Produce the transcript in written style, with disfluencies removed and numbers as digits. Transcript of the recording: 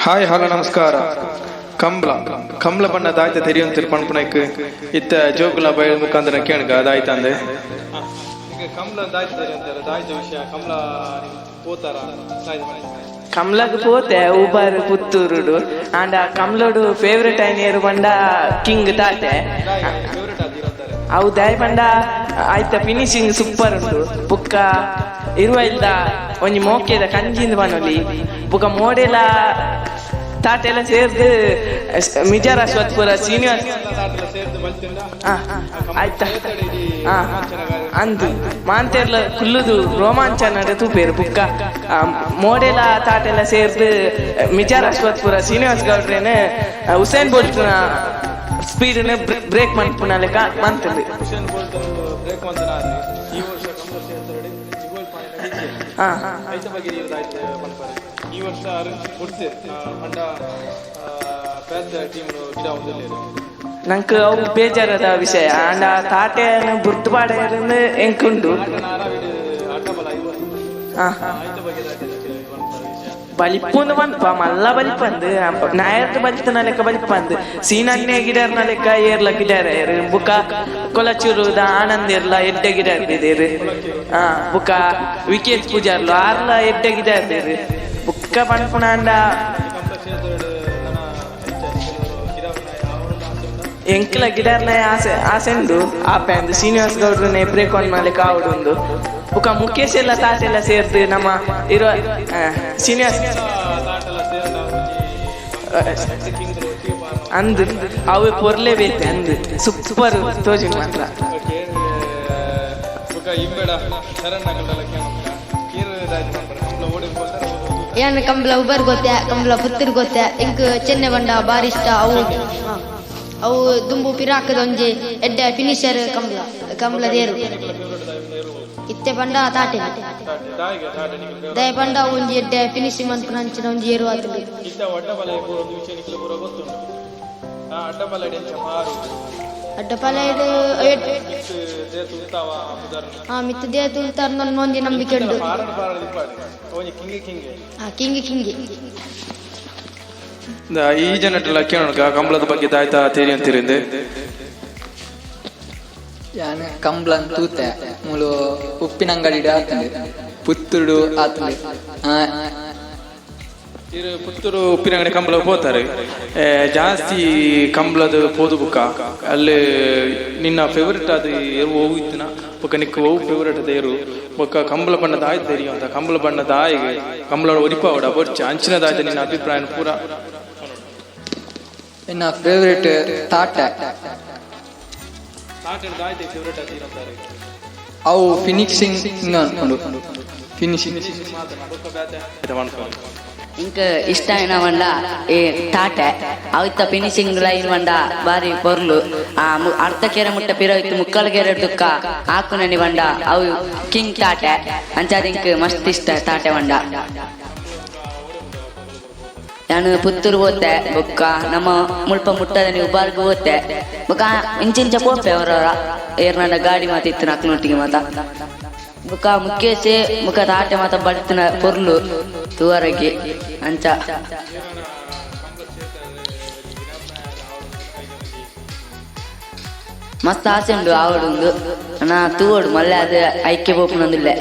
Hi, hello, ನಮಸ್ಕಾರ. ಕಂಬ್ಲ ಕಂಬ್ಲ ಬಣ್ಣ ದಾಯ್ತ ತೆರಿಯೊಂತಿರು ಪನ್ಪುನಕ್ ಇತ್ತ ಜೋಕುಲ ಬಯಲ್ ಮುಖಾಂತರ ಕೇಣ್ಗ ದಾಯ್ತ ಅಂದೆ. ಈಗ ಕಂಬ್ಲ ದಾಯ್ತ ತೆರಿಯೊಂತಾರೆ, ದಾಯ್ತ ವಿಷಯ, ಕಂಬ್ಲ ಪೋತಾರ? ಕಮ್ಲಗ್ ಪೋತೆ ಉಬಾರ್ ಪುತ್ತೂರುಡು. ಆಂಡ ಕಮ್ಲೋಡು ಫೇವ್ರೆಟ್ ಐನಿಯರು ಪಂಡ ಕಿಂಗ್ ತಾಟೆ. ಫೇವ್ರೇಟ್ ಆದಿರಂತಾರೆ? ಅವು ದಾಯ್ ಪಂಡ ಆಯ್ತ ಫಿನಿಶಿಂಗ್ ಸೂಪರ್ ಉಂಡು. ಬುಕ್ಕ ಇರುವೈಲ್ದ ಒಂಜಿ ಮೋಕೆದ ಕಂಜಿಂದ ಪನೊಲಿ. ಬುಕ್ಕ ಮೋಡೆಲ ತಾಟೆಲ್ಲ ಸೇರ್ದು ಮಿಜಾರ್ ಅಶ್ವತ್ಪುರ ಶ್ರೀನಿವಾಸ್. ತಾಟೆಲ್ಲ ಸೇರ್ದು ಬಲ್ತಿಂದ. ಆ, ಆಯ್ತ. ಅಂದು ಮಾಂತೆರ್ಲ ಕುಲ್ಲುದು ರೋಮಾಂಚನ ತೂಪೇರು. ಬುಕ್ಕ ಮೋಡೆಲ ತಾಟೆಲ್ಲ ಸೇರ್ದು ಮಿಜಾರ್ ಅಶ್ವತ್ಪುರ ಶ್ರೀನಿವಾಸ್ ಗೌಡ್ರೇನೆ ಉಸೇನ್ ಬೋಲ್ಟ್ ಸ್ಪೀಡ್ ಬ್ರೇಕ್ ಮನ್ಪುನ ಲೆಕ್ಕ ಮಂತದ್ದು. ಹುಸೇನ್ ಬೋಲ್ಟ್ ಬ್ರೇಕ್ ಮಂತನ. ಈ ವರ್ಷ ಕಂಬ್ಲ ಕ್ಷೇತ್ರಡ್ ಇಗೋಲ್ ಪಾಯಿನ ಡಿಜೆ. ಐತ ಬಗ್ಗೆ ನೀರು ದಾಯ್ತ ಪನ್ಪರೆ? ಈ ವರ್ಷ ಅರು ಬುಡ್ತೆ ಪಂಡ ಪೇತ್ ಟೀಮ್ ಗಿಡ ಒಂದಿಲ್ಲೇರು. ನಂಕ್ ಅವು ಬೇಜಾರದ ವಿಷಯ. ಆಂಡ ತಾಟೆಯನ್ನು ಬುರ್ದು ಪಾಡೆಯರನ್ನು ಎಂಕುಂಡು. ನಾರಾವಿಡ್ ಅಡ್ಡಬಲ ಈ ವರ್ಷ. ಐತ ಬಗ್ಗೆ ದಾಯ್ತ ಪನ್ಪರೆ ವಿಷಯ? ಬಲಿಪುಂದು ಪನ್ಪ ಮಲ್ಲ ಬಲಿಪಂದು ನಾಯರ್ದು ಬಲಿತನ ಲೆಕ್ಕ ಬಲಿಪಂದು ಸೀನನ್ನೇ ಗಿಡರ್ನ ಲೆಕ್ಕ ಏರ್ಲ ಗಿಡಾರ ಏರು. ಬುಕ ಕೊಲಚೂರುದ ಆನಂದ್ ಇರ್ಲ ಎಡ್ಡೆ ಗಿಡ ಇರ್ದಿದೇರು. ಬುಕ ವಿಕೇತ್ ಪೂಜಾರ್ಲು ಆರ್ಲ ಎಡ್ಡೆ ಗಿಡ ಇರ್ದೇರು. ಬುಕ್ಕ ಪನ್ಪುನಾಂಡ ಕಂಬ್ಲ ಕ್ಷೇತ್ರಡ್ ನನ ಎಂಚ ಗಿಡ ಅವರೊಂದು ಆಸೆ ಉಂಟಾ? ಎಂಕ್ಲ ಗಿಡರ್ನ ಆಸೆ ಆಸೆ ಉಂಡು. ಆಪೆ ಅಂದು ಶ್ರೀನಿವಾಸ್ ಗೌಡ್ರನ್ನೇ ಬ್ರೇಕ್ ಆನ್ ಮಾಡ್ಲಿಕ್ಕೆ ಆವಡುಂದು. ಬುಕ ಮುಖೇಶ್ ಎಲ್ಲ ತಾಟೆಲ್ಲ ಸೇರ್ದು ನಮ್ಮ ಇರುವ ಶ್ರೀನಿವಾಸ್. ತಾಟೆಲ್ಲ ಸೇರ್ದ ಒಂಜಿ ಕಿಂಗ್ ಒಟ್ಟಿಗೆ ಪಾರ್ನ. ಅಂದು ಅವೆ ಪೊರ್ಲೆ ಬೇತೆ ಅಂದು ಸೂಪರ್ ತೋಜಿನ ಮಾತ್ರ. ಓಕೆ, ಬುಕ್ಕ ಇಂಬೇಡ ಶರಣ್ ನಗಲ್ದಲ್ಲ ಕೇಳೋಣ, ಕೀರು ದಾಯ್ತ ಪನ್ಪರೆ, ಕಂಬ್ಲ ಓಡಿ ಬೋಲ್ತಾರೆ? ಯಾನ್ ಕಂಬ್ಲ ಉಬರ್ ಗೊತ್ತೆ, ಕಂಬ್ಲ ಪುತ್ತೂರ್ ಗೊತ್ತೆ. ಎಂಕ್ ಚೆನ್ನೆ ಬಂಡ ಬಾರಿ ಇಷ್ಟ. ಅವು ಅವು ದುಂಬು ಪಿರಾಕದ ಒಂಜಿ ಎಡ್ಡೆ ಫಿನಿಶರ್. ಕಂಬ್ಲ ಕಂಬ್ಲ ದೇರು ಇತ್ತೆ ಪಂಡ ತಾಟೆ. ದಾಯಿಗೆ ತಾಟೆ ನಿಕ್ಲು? ದಯ ಪಂಡ ಅವು ಒಂಜಿ ಎಡ್ಡೆ ಫಿನಿಶಿಂಗ್ ಮನ್ಪುನ ಅಂಚಿನ ಒಂಜಿ ಏರು ಆತುಂಡು. ಇತ್ತ ಅಡ್ಡಬಲ ಒಂದು ವಿಷಯ ನಿಕ್ಲು ಪೂರ ಗೊತ್ತುಂಟು. ಆ ಅಡ್ಡಬಲ ಎಂಚ ಮಾರು? ಅಡ್ಡ ಪಲ. ಮಿತ್ತು ದೇತು ಉಂತಾವ ಪುದರ್ನ. ಆ ಮಿತ್ತು ದೇತು ತುಲ್ತಾರ್ ಒಂಜಿ ನಂಬಿಕೆ ಉಂಡು. ಪಾರಡ್ ಪಾರಡ್ ಇಪ್ಪಾಡು ಒಂಜಿ ಕಿಂಗಿ ಕಿಂಗೆ. ಆ ಕಿಂಗಿ ಕಿಂಗಿ. ಈ ಜನಟೆಲ್ಲ ಕೇಳೋಣ, ಕಂಬಳದ ಬಗ್ಗೆ ದಾಯ್ತಾ ತೇರಿ ಅಂತೀರಿಂದೆ. ಯಾನ್ ಕಂಬ್ಲನ್ ತೂತೆ. ಮೂಲು ಉಪ್ಪಿನಂಗಡಿಡ್ ಆತುಂಡು, ಪುತ್ತೂರುಡು ಆತುಂಡು. ಇರು ಪುತ್ತೂರು ಉಪ್ಪಿನಂಗಡಿ ಕಂಬಳ ಪೋತಾರೆ. ಜಾಸ್ತಿ ಕಂಬಳದ ಪೋದು ಬುಕ್ಕ ಅಲ್ಲಿ ನಿನ್ನ ಫೇವರೇಟ್ ಅದು ಎರು ಒವು ಇತ್ತಿನ? ಬೊಕ್ಕ ನಿಕ್ಕು ಒವು ಫೇವರೇಟ್ ಅದ ಎರು? ಬೊಕ್ಕ ಕಂಬಳ ಬಣ್ಣದ ಆಯ್ತು ತೆರಿಯು ಅಂತ, ಕಂಬಳ ಬಣ್ಣದ ಆಯ್ಗೆ ಕಂಬಳ ಒರಿಪಾವಡ ಬೊರ್ಚ ಅಂಚಿನದಾಯ್ತು ನಿನ್ನ ಅಭಿಪ್ರಾಯ ಪೂರ. ಎನ್ನ ಫೇವರೇಟ್ ತಾಟ. ತಾಟೆಡ್ ಫೇವರೇಟ್ ಅದು ಅಂತಾರೆ? ಅವು ಫಿನಿಶಿಂಗ್ ಅನ್ಕೊಂಡು ಫಿನಿಶಿಂಗ್. ಇಂಕ್ ಇಷ್ಟ ಆಯಿನ ಪಂಡ ಈ ತಾಟೆ. ಅವಿತ ಫಿನಿಶಿಂಗ್ ಲೈನ್ ಪಂಡ ಬಾರಿ ಪೊರ್ಲು. ಆ ಅರ್ಧ ಕೆರೆ ಮುಟ್ಟ ಪಿರ ಇತ್ತು ಮುಕ್ಕಲ್ ಕೆರೆ ದುಕ್ಕ ಆಕುನನಿ ಪಂಡ ಅವು ಕಿಂಗ್ ತಾಟೆ. ಅಂಚಾದ ಇಂಕ್ ಮಸ್ತ್ ಇಷ್ಟ ತಾಟೆ ಪಂಡ. ನಾನು ಪುತ್ತೂರು ಪೋತೆ. ಬೊಕ್ಕ ನಮ್ಮ ಮುಲ್ಪ ಮುಟ್ಟದ ಉಬಾರ್ಗ್ ಪೋತೆ. ಬೊಕ್ಕ ಇಂಚಿಂಚ ಪೋಪೆ ಅವರವರ ಏರ್ನಂಡ ಗಾಡಿ ಮಾತ ಇತ್ತು ಅಕ್ಲೊಟ್ಟಿಗೆ ಮಾತ. ಬೊಕ್ಕ ಮುಖೇಶ್ ಬೊಕ್ಕ ತಾಟೆ ಮಾತ ಬಲ್ತಿನ ಪೊರ್ಲು ತೂವರೆಗೆ ಅಂಚ. ಮಸ್ತ್ ಆಸೆ ಉಂಡು ಆವಡುಂದು. ನಾ ತೂವೊಡು ಮಲ್ಲೆ ಅದು ಐಕ್ಯ ಪೋಪುನಂದಿಲ್ಲೆ.